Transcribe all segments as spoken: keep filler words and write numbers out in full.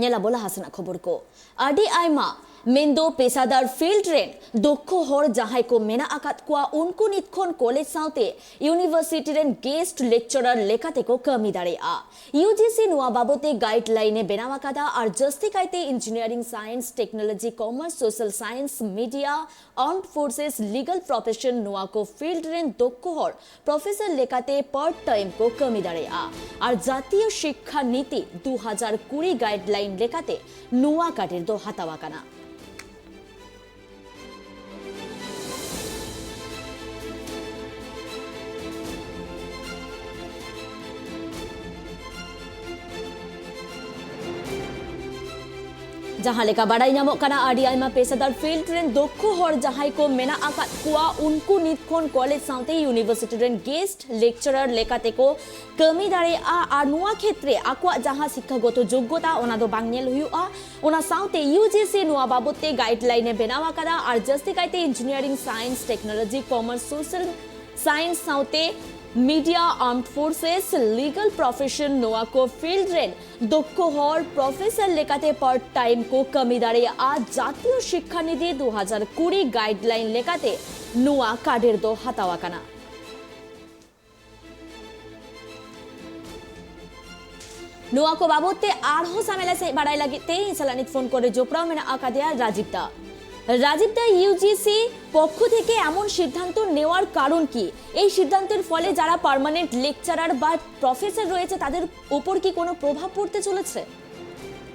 ᱧᱮᱞᱟᱵᱚ ᱞᱟᱦᱟ ᱥᱮᱱᱟᱜ ᱠᱷᱚᱵᱚᱨ ᱠᱚ᱾ ᱟᱹᱰᱤ ᱟᱭᱢᱟ, ᱢᱮᱱᱫᱚ ᱯᱮᱥᱟᱫᱟᱨ ᱯᱷᱤᱞᱰ ᱨᱮᱱ ᱫᱚᱠᱠᱷᱚ ᱦᱚᱲ ᱡᱟᱦᱟᱸᱭ ᱠᱚ ᱢᱮᱱᱟᱜ ᱟᱠᱟᱫ ᱠᱚᱣᱟ, ᱩᱱᱠᱩ ᱱᱤᱛ ᱠᱷᱚᱱ ᱠᱚᱞᱮᱡᱽ ᱥᱟᱶᱛᱮ ᱤᱭᱩᱱᱤᱵᱷᱟᱨᱥᱤᱴᱤ ᱨᱮᱱ ᱜᱮᱥᱴ ᱞᱮᱠᱪᱟᱨᱟᱨ ᱞᱮᱠᱟᱛᱮ ᱠᱚ ᱠᱟᱹᱢᱤ ᱫᱟᱲᱮᱭᱟᱜᱼᱟ᱾ ᱤᱭᱩ ᱡᱤ ᱥᱤ ᱱᱚᱣᱟ ᱵᱟᱵᱚᱛ ᱛᱮ ᱜᱟᱭᱤᱰ ᱞᱟᱭᱤᱱ ᱮ ᱵᱮᱱᱟᱣ ᱟᱠᱟᱫᱟ ᱟᱨ ᱡᱟᱹᱥᱛᱤ ᱠᱟᱭᱛᱮ engineering science, technology, commerce, social science, media, armed forces, legal profession, ᱱᱚᱣᱟ ᱠᱚ ᱯᱷᱤᱞᱰ ᱨᱮᱱ ᱫᱚᱠᱠᱷᱚ ᱦᱚᱲ ᱯᱨᱚᱯᱷᱮᱥᱚᱨ ᱞᱮᱠᱟᱛᱮ ᱯᱟᱨᱴ ᱴᱟᱭᱤᱢ ᱠᱚ ᱠᱟᱹᱢᱤ ᱫᱟᱲᱮᱭᱟᱜᱼᱟ᱾ ᱟᱨ ᱡᱟᱛᱤᱭᱚ ᱥᱤᱠᱠᱷᱟ ᱱᱤᱛᱤ ᱫᱩ ᱦᱟᱡᱟᱨ ᱠᱩᱲᱤ ᱜᱟᱭᱤᱰ ᱞᱟᱭᱤᱱ ᱞᱮᱠᱟᱛᱮ ᱱᱚᱣᱟ ᱠᱟᱹᱰᱤᱨ ᱫᱚ ᱦᱟᱛᱟᱣ ᱟᱠᱟᱱᱟ᱾ ᱡᱟᱦᱟᱸ ᱞᱮᱠᱟ ᱵᱟᱰᱟᱭ ᱧᱟᱢᱚᱜ ᱠᱟᱱᱟ, ᱟᱹᱰᱤ ᱟᱭᱢᱟ ᱯᱮᱥᱟᱫᱟᱨ ᱯᱷᱤᱞᱰ ᱨᱮᱱ ᱫᱚᱠᱠᱷᱚ ᱦᱚᱲ ᱡᱟᱦᱟᱸᱭ ᱠᱚ ᱢᱮᱱᱟᱜ ᱟᱠᱟᱫ ᱠᱚᱣᱟ, ᱩᱱᱠᱩ ᱱᱤᱛ ᱠᱷᱚᱱ ᱠᱚᱞᱮᱡᱽ ᱥᱟᱶᱛᱮ ᱤᱭᱩᱱᱤᱵᱷᱟᱨᱥᱤᱴᱤ ᱨᱮᱱ ᱜᱮᱥᱴ ᱞᱮᱠᱪᱟᱨᱟᱨ ᱞᱮᱠᱟᱛᱮ ᱠᱚ ᱠᱟᱹᱢᱤ ᱫᱟᱲᱮᱭᱟᱜᱼᱟ᱾ ᱟᱨ ᱱᱚᱣᱟ ᱠᱷᱮᱛᱨᱮ ᱟᱠᱚᱣᱟᱜ ᱡᱟᱦᱟᱸ ᱥᱤᱠᱠᱷᱟᱜᱚᱛᱚ ᱡᱳᱜᱽᱜᱚᱛᱟ, ᱚᱱᱟ ᱫᱚ ᱵᱟᱝ ᱧᱮᱞ ᱦᱩᱭᱩᱜᱼᱟ᱾ ᱚᱱᱟ ᱥᱟᱶᱛᱮ ᱤᱭᱩ ᱡᱤ ᱥᱤ ᱱᱚᱣᱟ ᱵᱟᱵᱚᱛ ᱛᱮ ᱜᱟᱭᱤᱰ ᱞᱟᱭᱤᱱ ᱮ ᱵᱮᱱᱟᱣ ᱟᱠᱟᱫᱟ᱾ ᱟᱨ ᱡᱟᱹᱥᱛᱤ ᱠᱟᱭᱛᱮ engineering, science, technology, commerce, social science ᱥᱟᱶᱛᱮ media, armed forces, legal profession, ᱱᱚᱣᱟ ᱠᱚ ᱯᱷᱤᱞᱰ ᱨᱮᱱ ᱫᱚᱠᱠᱷᱚ ᱦᱚᱲ ᱯᱨᱚᱯᱷᱮᱥᱚᱨ ᱞᱮᱠᱟᱛᱮ ᱯᱟᱨᱴ ᱴᱟᱭᱤᱢ ᱠᱚ ᱠᱟᱹᱢᱤ ᱫᱟᱲᱮᱭᱟᱜᱼᱟ᱾ ᱡᱟᱛᱤᱭᱚ ᱥᱤᱠᱠᱷᱟ ᱱᱤᱫᱷᱤ ᱫᱩ ᱦᱟᱡᱟᱨ ᱠᱩᱲᱤ ᱜᱟᱭᱤᱰ ᱞᱟᱭᱤᱱ ᱞᱮᱠᱟᱛᱮ ᱱᱚᱣᱟ ᱠᱟᱰᱮᱨ ᱫᱚ ᱦᱟᱛᱟᱣ ᱟᱠᱟᱱᱟ᱾ ᱱᱚᱣᱟ ᱠᱚ ᱵᱟᱵᱚᱛ ᱛᱮ ᱟᱨᱦᱚᱸ ᱥᱟᱢᱮᱞᱟ ᱥᱟᱺᱦᱤᱡ ᱵᱟᱲᱟᱭ ᱞᱟᱹᱜᱤᱫ ᱛᱮ ᱤᱧ ᱥᱟᱞᱟᱜ ᱱᱤᱛ ᱯᱷᱳᱱ ᱠᱚᱨᱮ ᱡᱚᱯᱲᱟᱣ ᱢᱮᱱᱟᱜ ᱟᱠᱟᱫᱮᱭᱟ ᱨᱟᱡᱤᱵ ᱫᱟ᱾ রাজীব দা, ইউজিসি পক্ষ থেকে এমন সিদ্ধান্ত নেওয়ার কারণ কি? এই সিদ্ধান্তের ফলে যারা পার্মানেন্ট লেকচারার বা প্রফেসর রয়েছে, তাদের ওপর কি কোনো প্রভাব পড়তে চলেছে?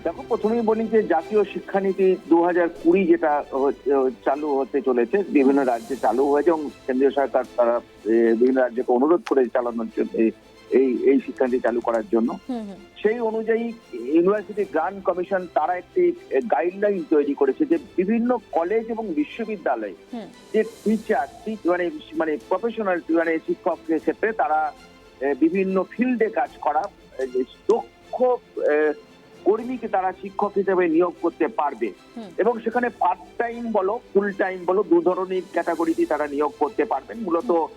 দেখো, প্রথমেই বলি যে জাতীয় শিক্ষানীতি দু হাজার কুড়ি যেটা হচ্ছে, চালু হতে চলেছে, বিভিন্ন রাজ্যে চালু হয়েছে এবং কেন্দ্রীয় সরকার তারা, এ, বিভিন্ন রাজ্যকে অনুরোধ করে চালানোর জন্য এই, এই, এই শিক্ষানীতি চালু করার জন্য। হুম, হুম। সেই অনুযায়ী ইউনিভার্সিটি গ্রান্ট কমিশন তারা একটি, এ, গাইডলাইন তৈরি করেছে যে বিভিন্ন কলেজ এবং বিশ্ববিদ্যালয়ে হুম। যে টিচার, টি-, মানে, মানে প্রফেশনাল, মানে শিক্ষক ক্ষেত্রে তারা, এ, বিভিন্ন ফিল্ডে কাজ করা, এ, যে দক্ষ, এ, কর্মীকে তারা শিক্ষক হিসেবে নিয়োগ করতে পারবে। হুম। এবং সেখানে পার্ট টাইম বলো, ফুল টাইম বলো, দু ধরনের ক্যাটাগরিতে তারা নিয়োগ করতে পারবেন। মূলত হুম।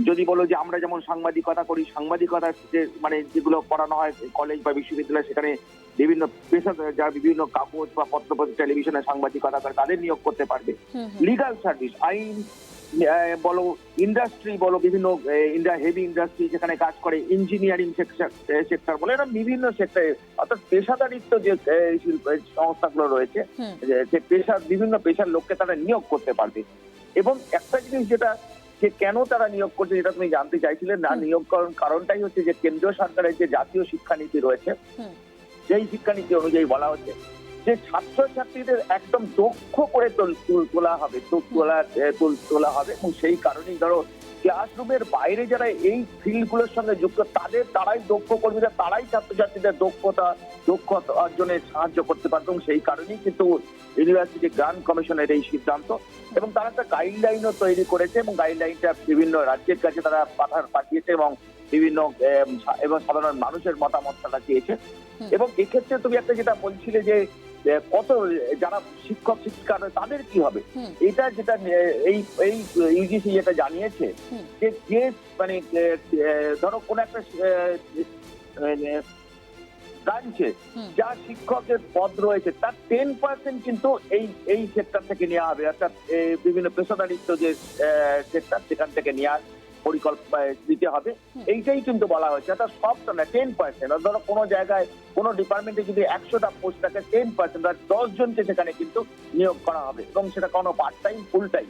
যদি বলো যে আমরা যেমন সাংবাদিকতা করি, সাংবাদিকতার যে মানে যেগুলো পড়ানো হয় কলেজ বা বিশ্ববিদ্যালয়, সেখানে বিভিন্ন পেশা, যারা বিভিন্ন কাগজ বা পত্রপত্রিকা, টেলিভিশনে সাংবাদিকতা করে, তাদের নিয়োগ করতে পারবে। হুম হুম লিগাল সার্ভিস, আইন আহ, বলো, ইন্ডাস্ট্রি বলো, বিভিন্ন ইন্ডা হেভি ইন্ডাস্ট্রি যেখানে কাজ করে, ইঞ্জিনিয়ারিং সেক্টর বলো, এরা বিভিন্ন সেক্টরে, অর্থাৎ পেশাদারিত্ব যে আহ, শিল্প সংস্থাগুলো রয়েছে, হুম যে যে পেশা, বিভিন্ন পেশার লোককে তারা নিয়োগ করতে পারবে। এবং একটা জিনিস যেটা, যে কেন তারা নিয়োগ করছে, যেটা তুমি জানতে চাইছিলে না, হুম। নিয়োগ করার কারণটাই হচ্ছে যে কেন্দ্রীয় সরকারের যে জাতীয় শিক্ষানীতি রয়েছে, হুম সেই শিক্ষানীতি অনুযায়ী বলা হচ্ছে যে ছাত্রছাত্রীদের একদম দক্ষ করে তোল- তুল- তোলা হবে, তো- তোলা এ, তোল- তোলা হবে। এবং সেই কারণেই ধরো ক্লাসরুমের বাইরে যারা এই ফিল্ডগুলোর সঙ্গে যুক্ত, তাদের, তারাই দক্ষ কর্মীরা, তারাই ছাত্রছাত্রীদের দক্ষতা দক্ষ অর্জনে সাহায্য করতে পারবে। এবং সেই কারণেই কিন্তু ইউনিভার্সিটি গ্রান্ট কমিশনের এই সিদ্ধান্ত। এবং তারা একটা গাইডলাইনও তৈরি করেছে এবং গাইডলাইনটা বিভিন্ন রাজ্যের কাছে তারা পাঠার পাঠিয়েছে এবং বিভিন্ন এম, সা- এবং সাধারণ মানুষের মতামত তারা চেয়েছে। হুম। এবং এক্ষেত্রে তুমি একটা যেটা বলছিলে যে এ, কত, যারা শিক্ষক শিক্ষিকা রয়েছে, তাদের কি হবে? হুম এটা যেটা এ, এই এই ইউজিসি যেটা জানিয়েছে হুম যে যে মানে এ, এ, ধরো কোন একটা এ, এ, ব্রাঞ্চে হুম যা শিক্ষকের পদ রয়েছে, তার টেন পার্সেন্ট কিন্তু এই এই সেক্টর থেকে নেওয়া হবে, অর্থাৎ এ, বিভিন্ন পেশাদারিত্ব যে সেক্টর, সেখান থেকে নেওয়া পরিকল্পনা দিতে হবে। হুম। এইটাই কিন্তু বলা হয়েছে, অর্থাৎ সবটা না, টেন পার্সেন্ট। ধরো কোনো জায়গায় কোনো ডিপার্টমেন্টে যদি একশোটা পোস্ট থাকে, টেন পার্সেন্ট বা দশ জনকে সেখানে কিন্তু নিয়োগ করা হবে, এবং সেটা কোনো পার্ট টাইম, ফুল টাইম।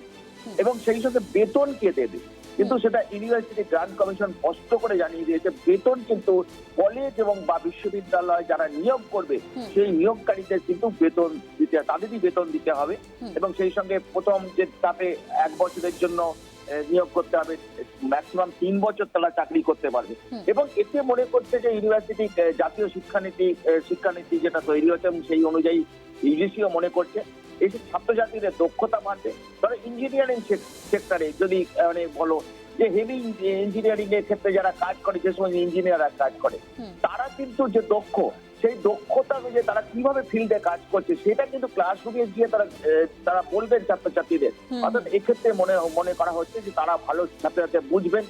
হুম। এবং সেই সঙ্গে বেতন কে দেবে? কিন্তু হুম। সেটা ইউনিভার্সিটি গ্রান্ট কমিশন স্পষ্ট করে জানিয়ে দিয়েছে, বেতন কিন্তু কলেজ এবং বা বিশ্ববিদ্যালয় যারা নিয়োগ করবে, হুম। সেই নিয়োগকারীদের কিন্তু বেতন দিতে, তাদেরই বেতন দিতে হবে। হুম। এবং সেই সঙ্গে প্রথম যে ধাপে এক বছরের জন্য এ, নিয়োগ করতে হবে, ম্যাক্সিমাম তিন বছর তারা চাকরি করতে পারবে। হুম। এবং এতে মনে করছে যে ইউনিভার্সিটি এ, জাতীয় শিক্ষানীতি এ, শিক্ষানীতি যেটা তৈরি হয়েছে, এবং সেই অনুযায়ী ইউজিসিও মনে করছে এই যে ছাত্রছাত্রীদের দক্ষতা বাড়বে। ধরো ইঞ্জিনিয়ারিং সেক্টরে যদি আহ, মানে বলো যে হেভি ইঞ্জিনিয়ারিং এর ক্ষেত্রে যারা কাজ করে, যে সময় ইঞ্জিনিয়াররা কাজ করে, হুম। তারা কিন্তু যে দক্ষ, সেই দক্ষতা যে তারা কিভাবে ফিল্ডে কাজ করছে, সেটা কিন্তু ক্লাসরুমে গিয়ে তারা আহ, তারা বলবেন ছাত্রছাত্রীদের। হুম, অর্থাৎ এক্ষেত্রে মনে মনে করা হচ্ছে যে তারা ভালো সাথে সাথে বুঝবেন,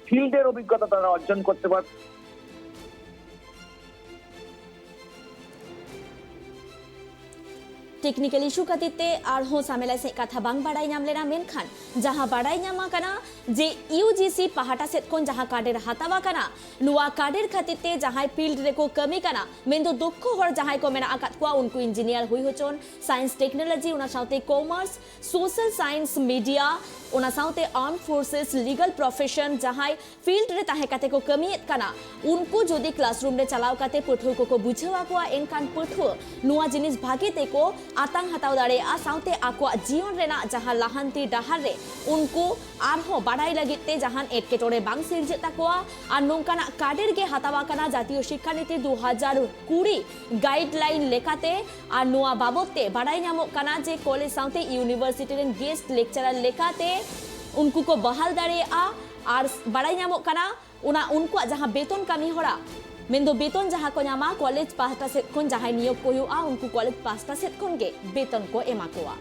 ফিল্ডের অভিজ্ঞতা তারা অর্জন করতে পারবেন। ᱴᱮᱠᱱᱤᱠᱮᱞ ᱤᱥᱩ ᱠᱷᱟᱹᱛᱤᱨ ᱛᱮ ᱟᱨᱦᱚᱸ ᱥᱟᱢᱮᱞᱟᱭ ᱥᱮᱫ ᱠᱟᱛᱷᱟ ᱵᱟᱝ ᱵᱟᱲᱟᱭ ᱧᱟᱢ ᱞᱮᱱᱟ, ᱢᱮᱱᱠᱷᱟᱱ ᱡᱟᱦᱟᱸ ᱵᱟᱲᱟᱭ ᱧᱟᱢ ᱟᱠᱟᱱᱟ ᱡᱮ ᱤᱭᱩ ᱡᱤ ᱥᱤ ᱯᱟᱦᱴᱟ ᱥᱮᱫ ᱠᱷᱚᱱ ᱡᱟᱦᱟᱸ ᱠᱟᱰᱮᱨ ᱦᱟᱛᱟᱣ ᱟᱠᱟᱱᱟ, ᱱᱚᱣᱟ ᱠᱟᱰᱮᱨ ᱠᱷᱟᱹᱛᱤᱨ ᱛᱮ ᱡᱟᱦᱟᱸᱭ ᱯᱷᱤᱞᱰ ᱨᱮᱠᱚ ᱠᱟᱹᱢᱤ ᱠᱟᱱᱟ, ᱢᱮᱱᱫᱚ ᱫᱚᱠᱠᱷᱚ ᱦᱚᱲ ᱡᱟᱦᱟᱸᱭ ᱠᱚ ᱢᱮᱱᱟᱜ ᱟᱠᱟᱫ ᱠᱚᱣᱟ, ᱩᱱᱠᱩ ᱤᱧᱡᱤᱱᱤᱭᱟᱨ ᱦᱩᱭ ᱦᱚᱪᱚᱱ, ᱥᱟᱭᱮᱱᱥ ᱴᱮᱠᱱᱳᱞᱚᱡᱤ, ᱚᱱᱟ ᱥᱟᱶᱛᱮ ᱠᱚᱢᱟᱨᱥ, ᱥᱳᱥᱟᱞ ᱥᱟᱭᱮᱱᱥ, ᱢᱤᱰᱤᱭᱟ, ᱚᱱᱟ ᱥᱟᱶᱛᱮ ᱟᱨᱢ ᱯᱷᱳᱨᱥᱮᱥ, ᱞᱤᱜᱟᱞ ᱯᱨᱚᱯᱷᱮᱥᱚᱱ, ᱡᱟᱦᱟᱸᱭ ᱯᱷᱤᱞᱰ ᱨᱮ ᱛᱟᱦᱮᱸ ᱠᱟᱛᱮ ᱠᱚ ᱠᱟᱹᱢᱤᱭᱮᱫ ᱠᱟᱱᱟ, ᱩᱱᱠᱩ ᱡᱩᱫᱤ ᱠᱞᱟᱥᱨᱩᱢ ᱨᱮ ᱪᱟᱞᱟᱣ ᱠᱟᱛᱮ ᱯᱟᱹᱴᱷᱩᱣᱟᱹ ᱠᱚᱠᱚ ᱵᱩᱡᱷᱟᱹᱣ ᱟᱠᱚᱣᱟ, ᱮᱱᱠᱷᱟᱱ ᱯᱟᱹᱴᱷᱩᱣᱟᱹ ᱱᱚᱣᱟ ᱡᱤᱱᱤᱥ ᱵᱷᱟᱜᱮ ᱛᱮᱠᱚ ᱟᱛᱟᱝ ᱦᱟᱛᱟᱣ ᱫᱟᱲᱮᱭᱟᱜᱼᱟ, ᱥᱟᱶᱛᱮ ᱟᱠᱚᱣᱟᱜ ᱡᱤᱭᱚᱱ ᱨᱮᱱᱟᱜ ᱡᱟᱦᱟᱸ ᱞᱟᱦᱟᱱᱛᱤ ᱰᱟᱦᱟᱨ ᱨᱮ ᱩᱱᱠᱩ ᱟᱨᱦᱚᱸ ᱵᱟᱰᱟᱭ ᱞᱟᱹᱜᱤᱫ ᱛᱮ ᱡᱟᱦᱟᱱ ᱮᱴᱠᱮᱴᱚᱬᱮ ᱵᱟᱝ ᱥᱤᱨᱡᱟᱹᱜ ᱛᱟᱠᱚᱣᱟ᱾ ᱟᱨ ᱱᱚᱝᱠᱟᱱᱟᱜ ᱠᱟᱰᱮᱨ ᱜᱮ ᱦᱟᱛᱟᱣ ᱟᱠᱟᱱᱟ ᱡᱟᱛᱤᱭᱚ ᱥᱤᱠᱠᱷᱟ ᱱᱤᱛᱤ ᱫᱩ ᱦᱟᱡᱟᱨ ᱠᱩᱲᱤ ᱜᱟᱭᱤᱰᱞᱟᱭᱤᱱ ᱞᱮᱠᱟᱛᱮ᱾ ᱟᱨ ᱱᱚᱣᱟ ᱵᱟᱵᱚᱛ ᱛᱮ ᱵᱟᱰᱟᱭ ᱧᱟᱢᱚᱜ ᱠᱟᱱᱟ ᱡᱮ ᱠᱚᱞᱮᱡᱽ ᱥᱟᱶᱛᱮ ᱤᱭᱩᱱᱤᱵᱷᱟᱨᱥᱤᱴᱤ ᱨᱮᱱ ᱜᱮᱥᱴ ᱞᱮᱠᱪᱟᱨᱟᱨ ᱞᱮᱠᱟᱛᱮ ᱩᱱᱠᱩ ᱠᱚ ᱵᱟᱦᱟᱞ ᱫᱟᱲᱮᱭᱟᱜᱼᱟ᱾ ᱟᱨ ᱵᱟᱰᱟᱭ ᱧᱟᱢᱚᱜ ᱠᱟᱱᱟ ᱚᱱᱟ ᱩᱱᱠᱩᱣᱟᱜ ᱡᱟᱦᱟᱸ ᱵᱮᱛᱚᱱ ᱠᱟᱹᱢᱤ ᱦᱚᱨᱟ, ᱢᱮᱱᱫᱚ ᱵᱮᱛᱚᱱ ᱡᱟᱦᱟᱸ ᱠᱚ ᱧᱟᱢᱟ, ᱠᱚᱞᱮᱡᱽ ᱯᱟᱦᱴᱟ ᱥᱮᱫ ᱠᱷᱚᱱ ᱡᱟᱦᱟᱸᱭ ᱱᱤᱭᱳᱜᱽ ᱠᱚ ᱦᱩᱭᱩᱜᱼᱟ, ᱩᱱᱠᱩ ᱠᱚᱞᱮᱡᱽ ᱯᱟᱦᱴᱟ ᱥᱮᱫ ᱠᱷᱚᱱ ᱜᱮ ᱵᱮᱛᱚᱱ ᱠᱚ ᱮᱢᱟ ᱠᱚᱣᱟ᱾